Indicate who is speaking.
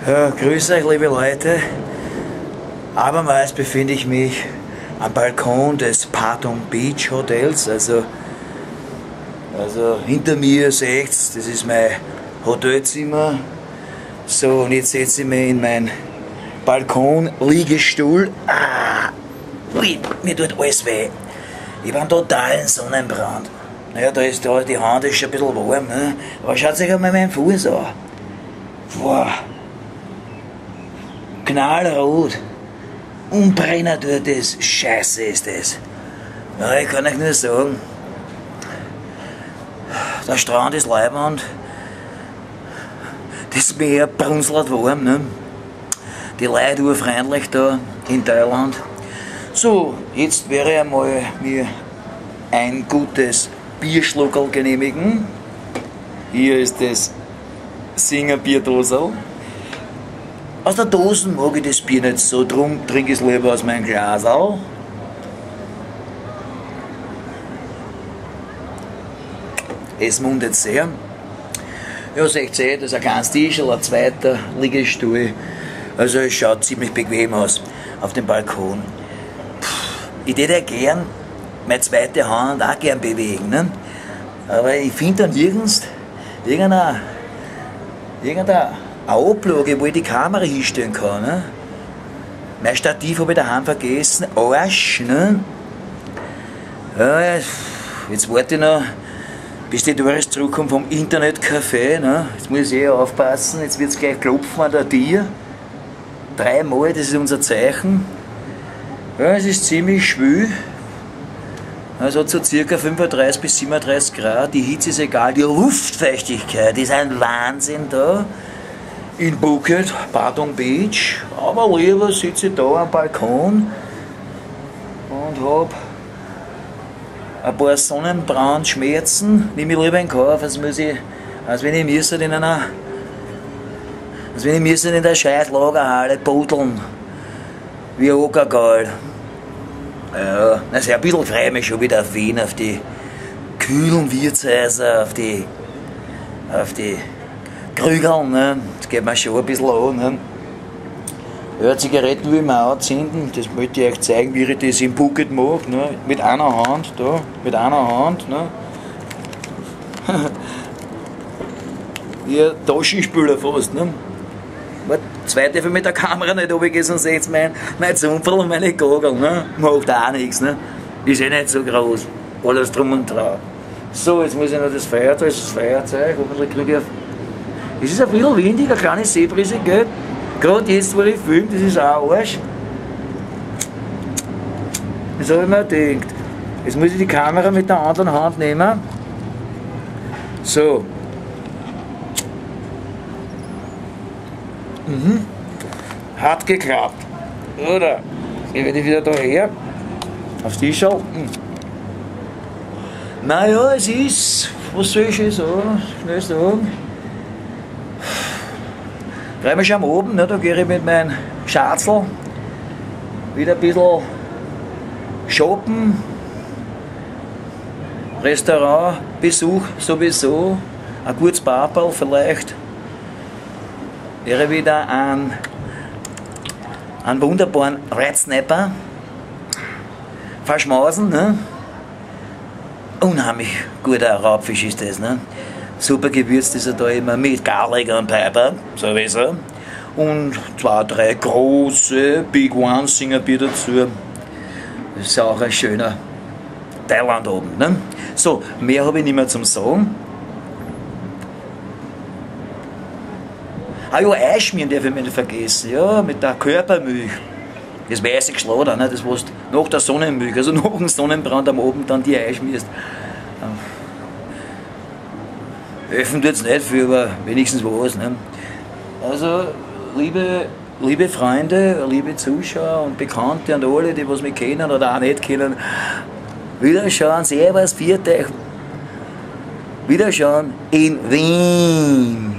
Speaker 1: Ja, grüß euch, liebe Leute. Abermals befinde ich mich am Balkon des Patong Beach Hotels. Also hinter mir seht's, das ist mein Hotelzimmer. So, und jetzt setze ich mich in mein Balkon-Liegestuhl. Ah, ui, mir tut alles weh. Ich habe einen totalen Sonnenbrand. Naja, da ist da, die Hand ist schon ein bisschen warm, ne? Aber schaut sich einmal meinen Fuß an. Boah. Knallrot. Umbrenner tut das. Scheiße ist das. Ja, ich kann euch nur sagen, der Strand ist leibend. Das Meer brunzelt warm, ne? Die Leute urfreundlich da in Thailand. So, jetzt wäre ich einmal mir ein gutes Bierschluckerl genehmigen. Hier ist das Singer Bierdosel. Aus der Dose mag ich das Bier nicht so, drum trinke ich es lieber aus meinem Glaserl. Es mundet sehr. Ja, seht ihr, das ist ein kleines Tischl, ein zweiter Liegestuhl. Also es schaut ziemlich bequem aus auf dem Balkon. Ich würde ja gern meine zweite Hand auch gern bewegen, ne? Aber ich finde da nirgends irgendeine Ablage, wo ich die Kamera hinstellen kann. Ne? Mein Stativ habe ich daheim vergessen. Arsch, ne? Ja, jetzt warte ich noch, bis die Doris zurückkommt vom Internetcafé. Ne? Jetzt muss ich eh aufpassen, jetzt wird es gleich klopfen an der Tür. Dreimal, das ist unser Zeichen. Ja, es ist ziemlich schwül. Also so circa 35 bis 37 Grad. Die Hitze ist egal, die Luftfeuchtigkeit ist ein Wahnsinn da. In Phuket, Patong Beach. Aber lieber sitze ich da am Balkon und hab ein paar Sonnenbrandschmerzen. Nehme ich lieber in Kauf, als wenn ich müsste in einer, als wenn ich müsste in der scheiß Lagerhalle buddeln. Wie Ockergeld. Ja, also ein bisschen freue ich mich schon wieder auf Wien, auf die kühlen Wirtshäuser, auf die Krügeln, ne? Das geht mir schon ein bisschen an. Ne? Ja, Zigaretten will ich mir auch anzünden, das möchte ich euch zeigen, wie ich das in Phuket mache. Ne? Mit einer Hand, da, mit einer Hand. Ne? Ja, Taschenspüler fast. Ne? Zwei dürfen mit der Kamera nicht runtergehen, sonst seht ihr mein Zunferl und meine Gogel. Ne? Macht auch nichts. Ne? Ist eh nicht so groß. Alles drum und dran. So, jetzt muss ich noch das Feuerzeug, das Feuerzeug, hoffentlich kriege ich auf. Es ist ein bisschen windig, eine kleine Seebrise, gell? Gerade jetzt, wo ich filme, das ist auch Arsch. Das habe ich mir gedacht. Jetzt muss ich die Kamera mit der anderen Hand nehmen. So. Mhm. Hat geklappt. Oder? Jetzt werde ich wieder da her. Aufs Tischl. Mhm. Naja, es ist, was soll ich schon sagen? Schnell sagen. Freue mich schon am Abend, ne? Da gehe ich mit meinem Schatzel wieder ein bisschen shoppen, Restaurantbesuch sowieso, ein gutes Paperl vielleicht. Wäre wieder einen wunderbaren Red Snapper verschmausen, ne? Unheimlich guter Raubfisch ist das, ne? Super gewürzt ist er da immer mit Garlic und Pepper, sowieso. Und 2, 3 große Big One Singer Bier dazu. Das ist auch ein schöner Thailand oben. Ne? So, mehr habe ich nicht mehr zum Sagen. Ah ja, Eischmieren darf ich mir nicht vergessen, ja, mit der Körpermilch. Das weiße Geschlader, ne? Das was nach der Sonnenmilch, also nach dem Sonnenbrand am Abend dann die einschmierst. Helfen tut's nicht viel, aber wenigstens was. Ne? Also, liebe Freunde, liebe Zuschauer und Bekannte und alle, die was mich kennen oder auch nicht kennen, wiederschauen, servus, viert euch. Wiederschauen in Wien.